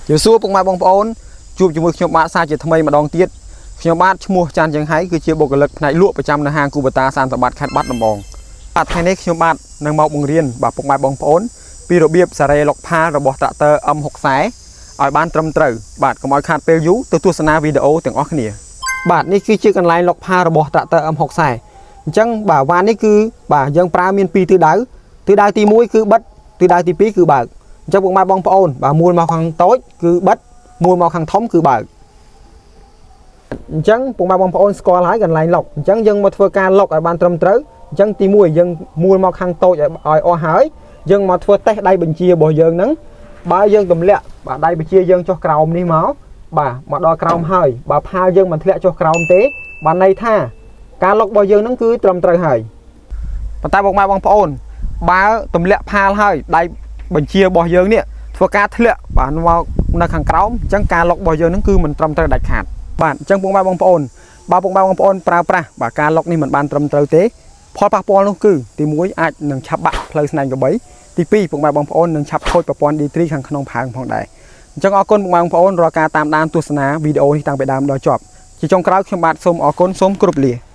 ជំរាបសួរពុកម៉ែបងប្អូនជួបជាមួយខ្ញុំបាទសាជាថ្មីម្ដងទៀតខ្ញុំបាទឈ្មោះចាន់ចង្ហៃគឺជាបុគ្គលិកផ្នែកលក់ប្រចាំនៅហាងគូបតាសានសម្បត្តិខេត្តបាត់ដំបងបាទថ្ងៃនេះខ្ញុំបាទនឹងមកបង្រៀនបាទពុកម៉ែបងប្អូនពីរបៀបសារ៉េឡុកផាលរបស់ត្រាក់ទ័រ M60 ឲ្យបានត្រឹមត្រូវបាទកុំឲ្យខាតពេលយូរទៅទស្សនាវីដេអូទាំងអស់គ្នាបាទនេះគឺជាកន្លែងឡុកផាលរបស់ត្រាក់ទ័រ M60 អញ្ចឹងបាទវ៉ាននេះគឺបាទយើងប្រើមានពីរទិសដៅទិសដៅទី1គឺបិទទិសដៅទី2គឺបើកអញ្ចឹងពុកម៉ែបងប្អូនបាទមួលមកខាងតូចគឺបិទមួលមកខាងធំគឺបើកអញ្ចឹងពុកម៉ែបងប្អូនស្គាល់ហើយកន្លែងឡុកអញ្ចឹងយើងមកធ្វើការឡុកឲ្យបានត្រឹមត្រូវអញ្ចឹងទី1យើងមួលមកខាងតូចឲ្យឲ្យអស់ហើយយើងមកធ្វើតេស្តដៃបញ្ជារបស់យើងហ្នឹងបើយើងទម្លាក់បាទដៃបញ្ជាយើងចុះក្រោមនេះមកបាទមកដល់ក្រោមហើយបើផាលយើងមិនធ្លាក់ចុះក្រោមទេបានន័យថាការឡុករបស់យើងហ្នឹងគឺត្រឹមត្រូវហើយប៉ុន្តែពុកម៉ែបងប្អូនបើទម្លាក់ផាលហើយដៃបញ្ជារបស់យើងនេះធ្វើការធ្លាក់បាទមកនៅខាងក្រោមអញ្ចឹងការឡុករបស់យើងហ្នឹងគឺមិនត្រឹមត្រូវដាច់ខាតបាទអញ្ចឹងពុកម៉ែបងប្អូនបើពុកម៉ែបងប្អូនប្រើប្រាស់បាទការឡុកនេះមិនបានត្រឹមត្រូវទេផលប៉ះពាល់នោះគឺទី1អាចនឹងឆាប់បាក់ផ្លូវស្នែងក្របីទី2ពុកម៉ែបងប្អូននឹងឆាប់ខូចប្រព័ន្ធ D3 ខាងក្នុងផើងផងដែរអញ្ចឹងអរគុណពុកម៉ែបងប្អូនរាល់ការតាមដានទស្សនាវីដេអូនេះតាំងពីដើមដល់ចប់ជាចុងក្រោយខ្ញុំបាទសូមអរគុណសូមគោរពលា។